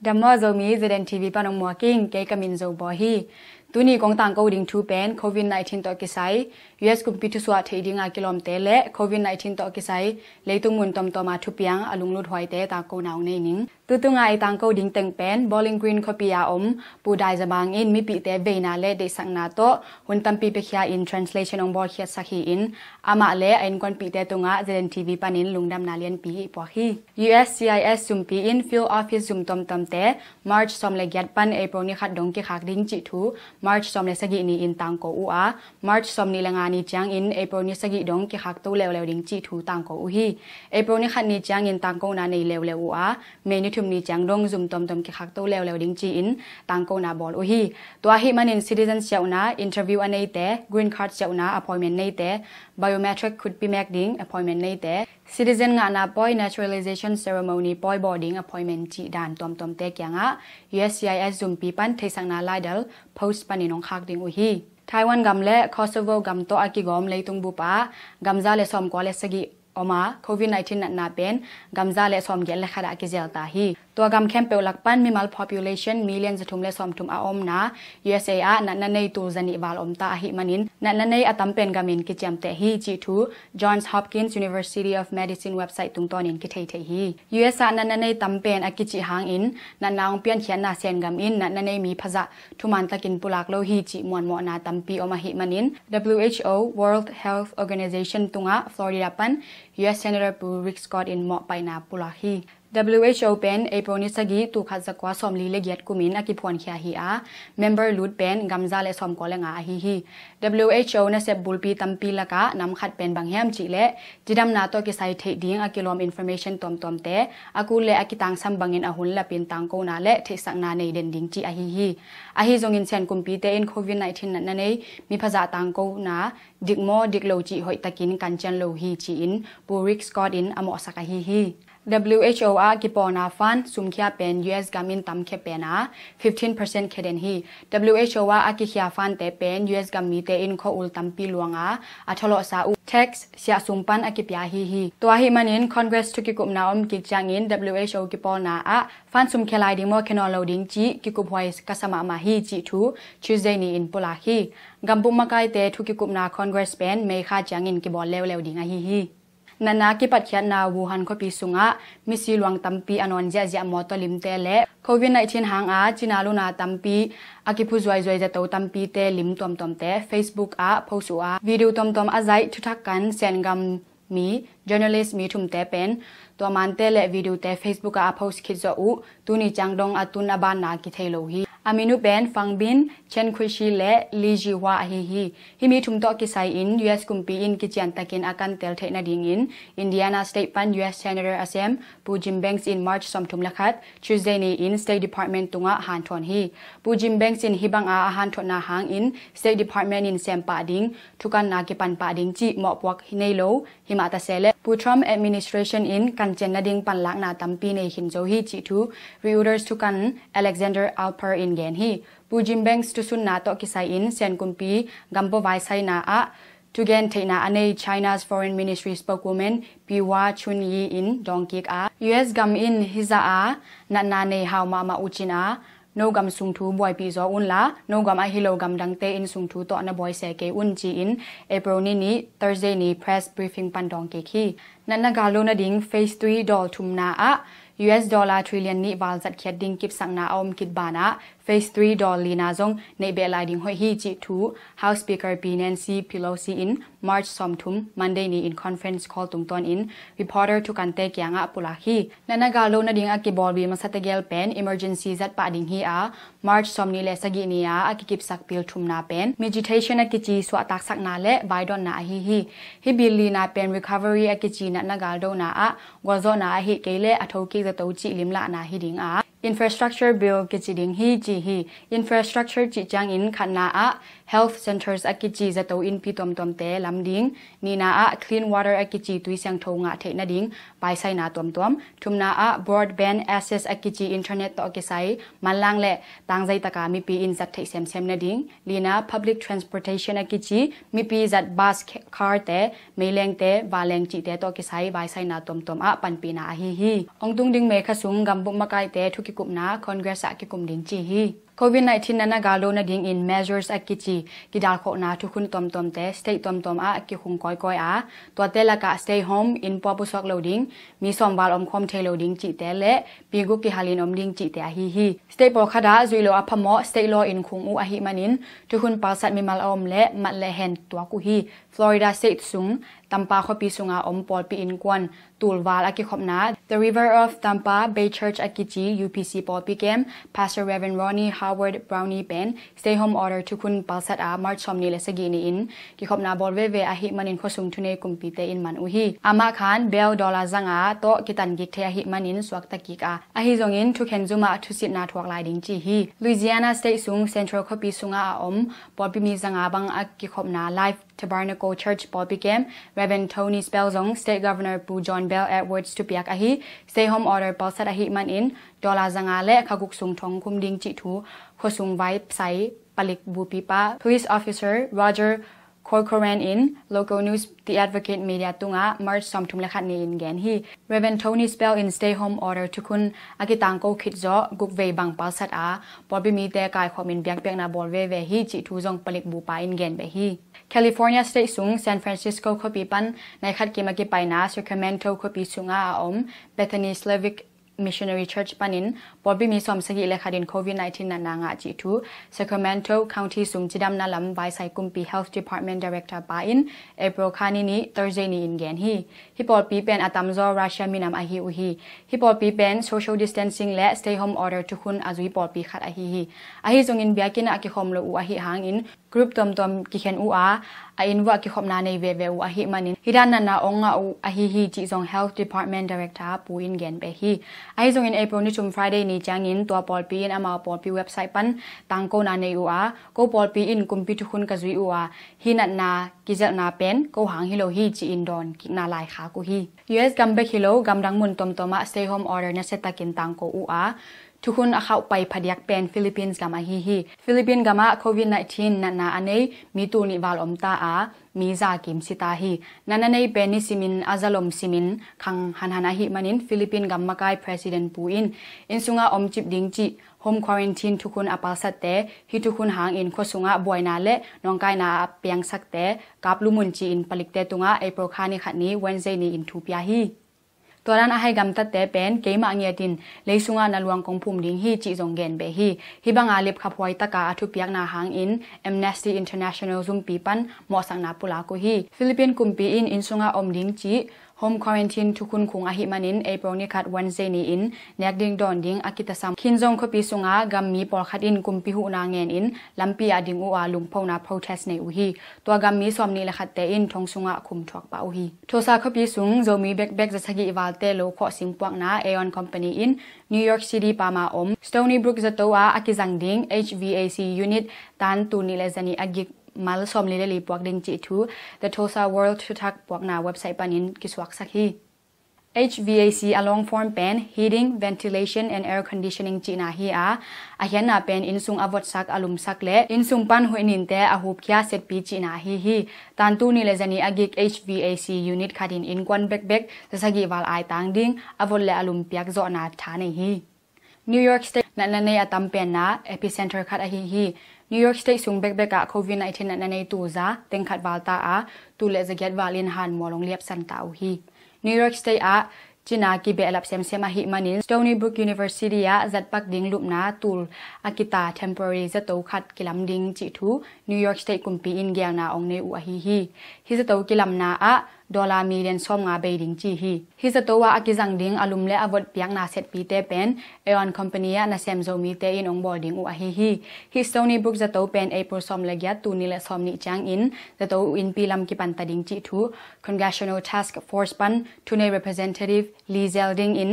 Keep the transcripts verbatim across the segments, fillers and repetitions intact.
Dam maw Zomi, Z N T V pan ong muak ing, kei ka min Zo Bawi hi. Tuni kong tangko ding thu pen COVID nineteen tawh kisai, U S kumpi thusuah theih dinga kilawmte le COVID nineteen tawh kisai leitung mun tawmtawma thupiang a lunglut huaite tangkona ong nei ning. Tutunga i tangko ding teng pen Bowling Green khuapi a om Pu Dai Za Mang in mipihte veina le deihsakna tawh hun tampi piakhia in translation ong bawlkhiatsak hi-in, amah le a innkuanpihte tungah Z N T V panin lungdamna lianpi i puak hi. U S C I S zumpi in field office zum tawmtawmte March sawm le giat pan April ni khat dong kikhak ding cih thu March sawm le sagih ni-in tangko uh a, March sawm nih le nga ni ciangin April ni sagih dong kikhakto leuleu ding cih thu tangko uh hi. April ni khat ni ciangin tangkona nei leuleu uh a, May ni thum ni ciang dong zum tawmtawm kikhakto leuleu ding ci-in tangkona bawl uh hi. Tua ahih manin citizen siauhna interview a neite, green card siauhna appointment neite, biometric khutpi mek ding appointment neite, citizen ngahna pawi naturalization ceremony pawi bawl ding appointment cih dan tuamtuamte kiangah U S C I S zumpi pan theihsakna laidal post panin ong khak ding uh hi. Taiwan gam le Kosovo gam tawh a kigawm leitung bup ah gamza le sawmkua le sagih om a, COVID nineteen natna pen gamza le sawmgiat le khat ah kizel ta hi. Tua gam khempeuh lak pan mimal population million zathum le sawmthum a omna U S A ah natna nei tul zanih val om ta ahih manin natna nei a tam pen gam in kiciamteh hi cih thu Johns Hopkins University of Medicine website tungtawnin kithei thei hi. U S ah natna nei tam pen a kicih hangin natna ong piankhiatna Sen gam in natna nei mi phazah thuman takin pulak lo hi cih muanmawhna tampi om ahih manin W H O, World Health Organization tungah Florida pan U S Senator Pu Rick Scott in mawhpaihna pulak hi. W H O pen April ni sagih tul khat zakua sawmli le giat kumin a kiphuankhia hi a, member lut pen gamza le sawmkua le nga ahi hi. W H O nasep bulpi tampi lakah nam khat pen bang hiam cihleh cidamna tawh kisai theih ding a kilawm information tuamtuamte a kul le a kitangsam bangin a hun lapin tangkona le theihsakna nei den ding cih ahi hi. Ahi zongin Sen kumpite in COVID nineteen natna nei mi phazah tangkona dik maw dik lo cih hoihtakin kan cian lo hi ci-in Pu Rick Scott in a mawhsak ahi hi. W H O ah kipawlna fund sumkhia pen U S gam in tamkhia pen a fifteen percent khia den hi. W H O ah a kikhia fundte pen U S gam mite in khua-ul tampi luanga a thalawhsa uh tax siah sum pan a kipia ahi hi. Tua ahih manin Congress thukikupna om kik ciangin W H O kipawlna ah fund sumkhia lai ding maw khia nawn lo ding cih kikuphuai ka sa mahmah hi cih thu Tuesday ni-in pulak hi. Gambup makaite thukikupna Congress pen May kha ciangin kibawl leuleu ding ahi hi. Natna kipatkhiatna Wuhan khuapi sungah misi luang tampi a nawn ziahziah mawtaw limte le COVID nineteen hanga cina luna tampi a kiphu zuaizuai zato tampite lim tuamtuamte Facebook ah post uh a, video tuamtuam a zaih thuthak kan Sen gam mi journalist mi thumte pen tua mante le videote Facebook ah a post khit zawh uh tuni ciang dong a tun a banna kithei lo hi. A min uh pen Fang Bin, Chen Kuishi le Li Jihua ahi hi. Hih mi thum tawh kisai in U S kumpi in kiciantakin a kantel theih nadingin Indiana State pan U S Senator a sem Pu Jim Banks in March sawmthum le khat Tuesday ni-in State Department tungah hanthawn hi. Pu Jim Banks in hih banga a hanthotna hangin State Department in sem pah ding thukanna kipan pah ding cih mawhpuak hi nei lo. Himah tase le Pu Trump administration in kancian nading panlakna tampi nei khin zo hi cih thu Reuters thukan Alexander Alper in gen hi. Pu Jim Banks thusunna tawh kisai in Sen kumpi gampo vaisaina ah thugen theihna a nei China's Foreign Ministry spokeswoman Pi Hua Chunyi in dawngkik a, U S gam in hizah a natna nei hau mahmah uh cin a, no gam sung thu buaipih zaw unla, no gam ahi lo gam dangte in sung thu tawh na buaise kei un ci-in April ni nih Thursday ni press briefing pan dawngkik hi. Natna gal lo nading phase three dawl thumna ah U S dollar trillion nih val zatkhiat ding kipsakna a om kit banah phase three dawl lina zong neih beh lai ding hoih hi cih thu House Speaker Pi Nancy Pelosi in March sawmthum Monday ni-in conference call tungtawnin reporter thukante kiangah pulak hi. Natna gal lo nading a kibawlbi masa tegel pen emergency zat pah ding hi a, March sawmnih le sagih ni-a a kikipsak pil thumna pen meditation a kici suahtaksakna le vaidawnna ahi hi. Hih bil lina pen recovery a kici natna galdona ah gualzawhna ahi kei le a thokik zato cih limlahna hi ding a, infrastructure bill kici ding hi ci hi. Infrastructure cih ciangin khatna ah health centers a kici zato innpi tuamtuamte lam ding, nihna ah clean water a kici tui siangtho ngah theih nading vaisaina tuamtuam, thumna ah broadband access a kici internet tawh kisai manlang le tangzai taka mipi in zat theih semsem nading, lina public transportation a kici mipi zat bus, car te, meilengte, vanleng cihte tawh kisai vaisaina tuamtuam ah panpihna ahi hi. Hong tung ding May kha sung gambup makaite thu Kupna Congress ah kikum ding ci hi. Covid nineteen natna gal lo nadingin measures a kici kidalkhawhna thukhun tuamtuamte state tuamtuam ah kikhung kawikawi a, tuate lakah stay home, inn pua pusuak lo ding, mi sawmval omkhawm thei lo ding cihte le pi guk kihalin om ding cihte ahi hi. State pawlkhat ah zuih lo a phamawh state law in khung uh ahih manin thukhun palsat mimal a om le mat le hen tuak uh hi. Florida state sung Tampa khuapi sunga om pawlpi innkuan tulval a kikhopna The River of Tampa Bay Church a kici U P C pawlpi kem Pastor Reverend Ronnie Howard Brownie pen stay home order thukhun palsat a March sawmnih le sagih ni-in kikhopna bawl veve ahih manin khuasung thunei kumpite in man uh hi. Amah khan bail dollar zanga tawh kitan gik thei ahih manin suakta kik a, ahi zongin thukhen zumah thusitna thuak lai ding ci hi. Louisiana state sung Central khuapi sunga a om pawlpi mi zanga bang a kikhopna Life Tabernacle Church pawlpi kem Reverend Tony Spell zong State Governor Pu John Bel Edwards thupiak ahi stay home order palsat ahih manin dollar zanga le kha guk sung thong khum ding cih thu khuasung vaisai palik bupipa Police Officer Roger Corcoran in local news The Advocate Media tungah March sawmthum le khat ni-in gen hi. Reverend Tony Spell in stay home order thukhun a kitangko khit zawh guk vei bang palsat a pawlpi mite kaikhawmin biakpiakna bawl veve hi cih thu zong palik bupa in gen beh hi. California state sung San Francisco khuapi pan nai khat kim a kipaina Sacramento khuapi sunga a om Bethany Slavic Missionary Church panin pawlpi mi sawmsagih le khatin Covid nineteen natna ngah cih thu Sacramento County sung cidamna lam vaisai kumpi Health Department Director pa in April kha ni ni Thursday ni-in gen hi. Hih pawlpi pen a tamzaw Russia minam ahi uh hi. Hih pawlpi pen social distancing le stay home order thukhun a zui pawlpi khat ahi hi. Ahi zongin biakinn ah a kikhawm lo uh ahih hangin group tuamtuam kikhen uh a, a inn vuah kikhopna nei veve uh ahih manin hih dan natna ong ngah uh ahi hi cih zong Health Department Director pu in gen peh hi. Ahi zongin April ni thum Friday ni ciangin tua pawlpi in amau pawlpi website pan tangkona nei uh a, ko pawlpi in kumpi thukhun ka zui uh a, hih natna kizelhna pen ko hang hi lo hi ci-in dawn kikna lai khak uh hi. U S gam bek hi lo, gamdang mun tuamtuam ah stay home order nasiatakin tangko uh a, thukhun a khauh pai phadiak pen Philippines gam ahi hi. Philippines gamah Covid nineteen natna a nei mi tul nih val om ta a, mi za kim si ta hi. Natna nei pen nisimin a zalom simin khang hanhan ahih manin Philippines gam makai President pu in inn sungah omcip ding cih home quarantine thukhun a palsatte, hih thukhun hangin khuasungah buaina le nawngkaina a piangsakte kaplu mun ci-in palikte tungah April kha ni khat ni Wednesday ni-in thu pia hi. Tua dan a hai gamtatte pen keimah ngiatin lei sungah na luang kong phum ding hi cih zong gen beh hi. Hih banga lipkhaphuai taka a thupiakna hangin Amnesty International zumpi pan mawhsakna pulak uh hi. Philippines kumpi in inn sungah om ding cih home quarantine thukhun khung ahih manin April ni khat Wednesday ni-in nek ding dawn ding a kitasam khin zong khuapi sunga gammi pawlkhat in kumpi huhna ngenin lampi ah ding uh a lungphona protest nei uh hi. Tua gammi sawmnih le khatte in thong sungah khum thuak pah uh hi. Tulsa khuapi sung Zomi bekbek zasagih valte lo khawhsing puakna Aeon Company in New York City pama om Stony Brook zato ah a kizang ding H V A C unit tan tul nih le zanih a gik mal sawmli le li puak ding cih thu The Tulsa World thuthak puakna website panin kisuaksak hi. H V A C a long form pen Heating, Ventilation and Air Conditioning cihna hi a, a hianna pen innsung a votsak, a lumsak le innsung pan huih ninte a hupkhia setpi cihna ahi hi. Tan tul nih le zanih a gik H V A C unit khatin innkuan bekbek zasagih val aitang ding, a vot le a lum piak zawhna tha nei hi. New York State natna nei a tam penna epicenter khat ahi hi. New York State sung bekbek ah Covid nineteen natna nei tul za teng khat val ta a, tul le zagiat val in han mual ong liapsan ta uh hi. New York State ah cina kibehlap semsem ahih manin Stony Brook University ah zatpak ding lupna tul a kita temporary zato khat kilam ding cih thu New York State kumpi in gelna ong nei uh ahi hi. Hih zato kilamna ah dollar million sawmnga bei ding ci hi. Hih zato ah a kizang ding a lum le a vot piakna setpite pen Aeon Company ah nasem Zomite in ong bawl ding uh ahi hi. Hih Stony Brook zato pen April sawm le giat tul nih le sawmnih ciangin zato innpi lam kipanta ding cih thu Congressional Task Force pan thunei Representative Lee Zeldin in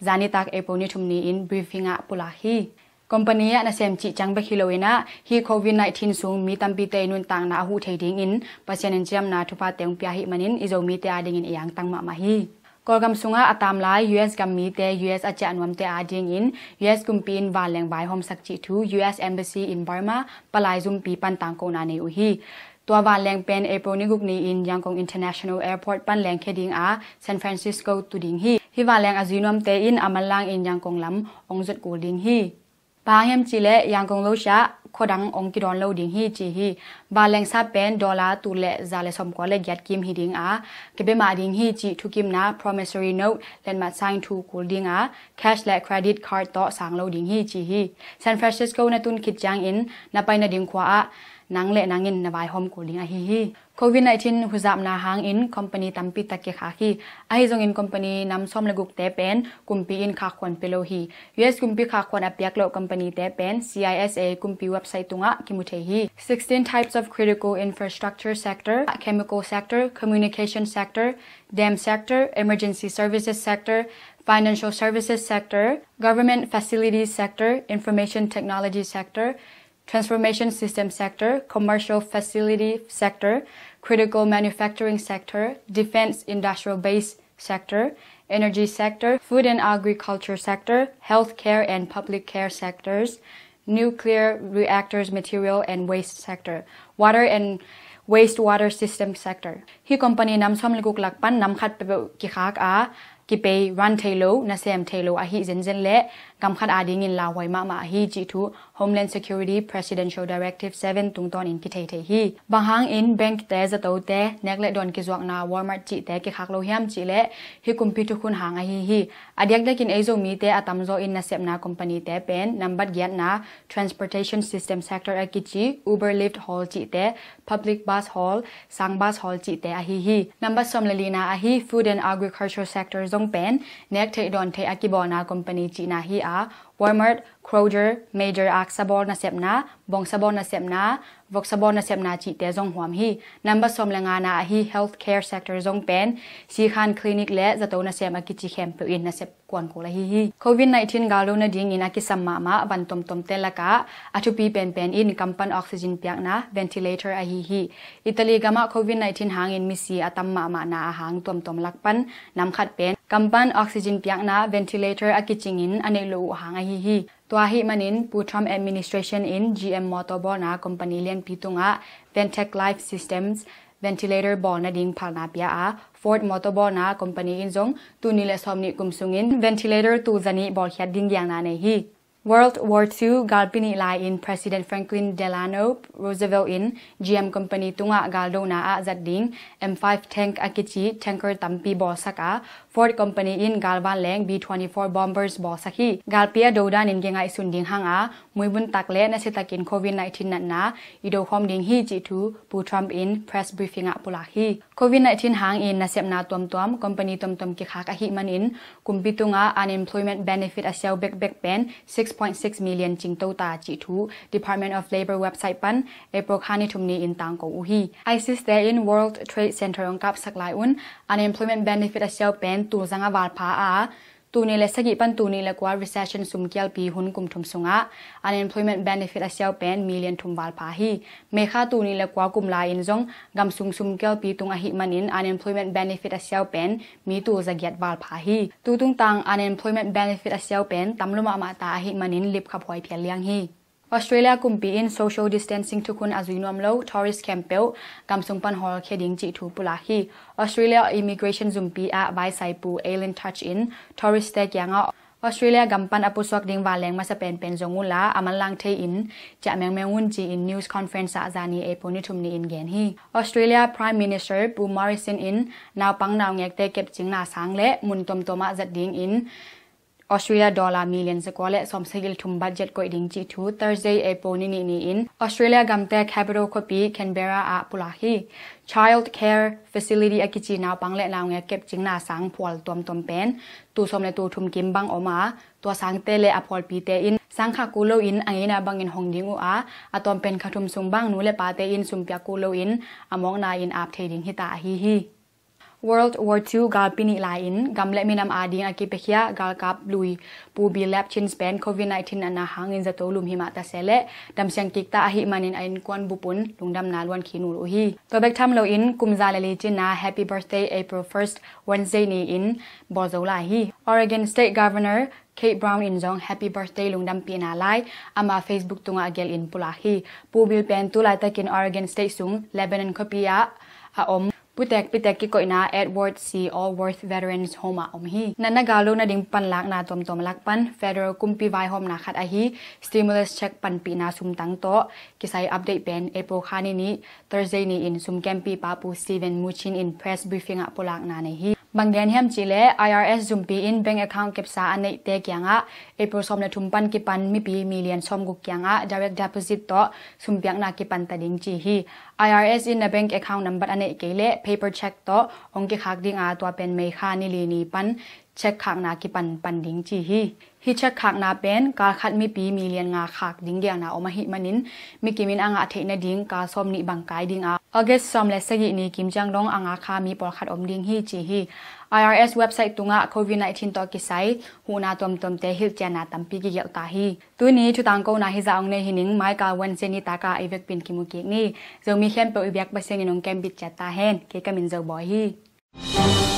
zanitak April ni thum ni-in briefing ah pulak hi. Company ah nasem cih ciang bek hi loin ah hih Covid nineteen sung mi tampite i nuntakna a huh thei dingin Pasian in ciamna thuphate hong pia ahih manin i Zomite adingin i angtang mahmah hi. Kawlgam sungah a tamlai U S gam mite U S a ciah nuamte adingin U S kumpi in vanleng vaihawmsak cih thu U S Embassy in Burma palai zumpi pan tangkona nei uh hi. Tua vanleng pen April ni guk ni-in Yangon International Airport pan lengkhia ding a San Francisco tu ding hi. Hih vanleng a zui nuamte in a manlang in Yangon lam hong zot kul ding hi. Bang hang hiam cihleh Yangon lo siah khuadang hong kidawn lo ding hi ci hi. Vanleng sap pen dollar tul le za le sawmkua le giat kim hi ding a, kebe mah ding hi cih thukimna promissory note letmat sang thu kul ding a, cash le credit card tawh sang lo ding hi ci hi. San Francisco na tun khit ciangin na pai nading khua ah nang le nangin na vaihawm kul ding ahi hi. Covid nineteen huzapna hangin company tampi tak kikhak hi. Ahi zongin company nam sawm le gukte pen kumpi in khak khuan pia lo hi. U S kumpi khak khuan a piak loh company te pen C I S A kumpi website tungah kimu thei hi. Sixteen types of critical infrastructure sector, chemical sector, communication sector, dam sector, emergency services sector, financial services sector, government facilities sector, information technology sector, transformation system sector, commercial facility sector, critical manufacturing sector, defense industrial base sector, energy sector, food and agriculture sector, healthcare and public care sectors, nuclear reactors material and waste sector, water and wastewater system sector. Hih company nam sawm le guk lak pan nam khat peuhpeuh kikhak a, kipei run thei lo, nasem thei lo ahi zenzen le gam khat adingin lauhuai mahmah ahi cih thu Homeland Security Presidential Directive seven tungtawnin kithei thei hi. Bang hangin bank te, zato te, nek le dawn kizuakna Walmart cihte kikhak lo hiam cihleh hih kumpi thukhun hang ahi hi. A diakdiakin ei Zomite a tamzaw in nasepna company te pen nambat giatna transportation system sector a kici Uber, Lyft hawl cihte, public bus hawl, sang bus hawl cihte ahi hi. Nambat sawm le lina ahi food and agriculture sector zong pen nek theih dawn theih a kibawlna company cihna hi a, Walmart, Kroger, Meijer, aksabawl nasepna, bawngsabawl nasepna, voksabawl nasepna cihte zong huam hi. Nambat sawm le ngana ahi healthcare sector zong pen sikhan clinic le zato nasem a kici khempeuh in nasep kuan kul ahi hi. Covid nineteen galdo nadingin a kisam mahmah van tomtomte lakah a thupi penpen in kam pan oxygen piakna ventilator ahi hi. Italy gamah Covid nineteen hangin misi a tam mahmahna a hang tuamtuam lak pan nam khat pen kam pan oxygen piakna ventilator a kicingin a neih loh uh hang ahi hi. Tua ahih manin Pu Trump administration in G M motor bawlna company lianpi tungah Ventec Life Systems ventilator bawl nading phalna pia a, Ford motor bawlna company in zong tul nih le sawm nih kum sungin ventilator tul za nih bawlkhiat ding gialna nei hi. World War Two galpi nih lai-in President Franklin Delano Roosevelt in G M company tungah galdona ah zat ding M five tank a kici tanker tampi bawlsak a, Ford company in galvan leng B twenty-four bombers bawlsak hi. Galpi a do danin kingaihsun ding hang a, muibun tak le nasia takin Covid nineteen natna i dokhawm ding hi cih thu Pu Trump in press briefing ah pulak hi. Covid nineteen hangin nasepna tuamtuam company tuamtuam kikhak ahih manin kumpi tungah unemployment benefit a siau bekbek pen six point six million cingto ta cih thu Department of Labor website pan April kha ni thum ni-in tangko uh hi. ISIS te in World Trade Center hong kapsak lai un unemployment benefit a siau pen tulzang a valpha a, tul nih le sagih pan tul nih le kua recession sum kialpi hun kum thum sungah unemployment benefit a siau pen million thum valpha hi. May kha tul nih le kua kum lai-in zong gamsung sum kialpi tung ahih manin unemployment benefit a siau pen mi tul za giat valpha hi. Tutung tang unemployment benefit a siau pen tam lua mahmah ta ahih manin lipkhaphuai phial liang hi. Australia kumpi in social distancing thukhun a zui nuam lo tourist khempeuh gamsung pan hawlkhia ding cih thu pulak hi. Australia immigration zumpi ah vaisaipu Aileen Touch in tourist te kiangah Australia gam pan a pusuak ding vanleng masa penpen zong uhla a manlang thei-in ciah mengmeng un ci-in news conference ah zani April ni thum ni-in gen hi. Australia Prime Minister Pu Morrison in naupang naungekte kepcingna sang le mun tuamtuam ah zat dingin Australia dollar million zakua le sawmsagih le thum budget koih ding cih thu Thursday April ni nih ni-in Australia gamte capital khuapi Canberra ah pulak hi. Child care facility a kici naupang le naungek kepcingna sang phual tuamtuam pen tul sawm le tul thum kim bang om a, tua sangte le a phualpite in sang khak kul loin a ngeina bangin hong ding uh a, a tawmpen kha thum sung bang nu le pate in sumpiak kul loin a mawkna in ap thei ding hita ahi hi. World War Two galpi nih lai-in gam le minam ading a kipiakhia galkap lui Pu Bill Lapchins pen Covid nineteen natna hangin zato lum himah ta se le damsiang kikta ahih manin a innkuan bup un lungdamna luan khin uh hi. Tua bek tham loin kum za le li cinna Happy Birthday April first Wednesday ni-in bawl zo lai hi. Oregon State Governor Kate Brown in zong happy birthday lungdampihna lai ama Facebook tungah a gelh in pulak hi. Pu Bill pen tu laitakin Oregon State sung Lebanon khuapi ah a om Putek pitek kikoihna Edward C Allworth Veterans Home ah om hi. Natna gal lo nading panlakna tuamtuam lak pan federal kumpi vaihawmna khat ahi stimulus check panpihna sumtang tawh kisai update pen April kha ni nih Thursday ni-in sumkempipa Pu Steven Muchin in press briefing ah pulakna nei hi. Bang gen hiam cihleh I R S zumpi in bank account kepsa a neihte kiangah April sawm le thum pan kipan mipi million sawmguk kiangah direct deposit tawh sumpiakna kipanta ding ci hi. I R S in na bank account nambat a neih kei leh paper check tawh hong kikhak dinga tua pen May kha ni li ni pan check khakna kipan pan ding ci hi. Hih check khakna pen kal khat mipi million nga khak ding gelna om ahih manin mikim in a ngah theih nading kal sawm nih bang kai dinga August sawm le sagih ni kim ciang dong a nga kha mi pawlkhat om ding hi ci hi. I R S website tungah covid nineteen tawh kisai huhna tuamtuamte hilhcianna tampi kigelh ta hi. Tuni thutangkona hizah hong nei hi ning, mai kal Wednesday ni taka i vekpin kimu kik ni. Zomi khempeuh i biak Pasian in hong kembit ciat ta hen. Kei ka min Zo Bawi hi.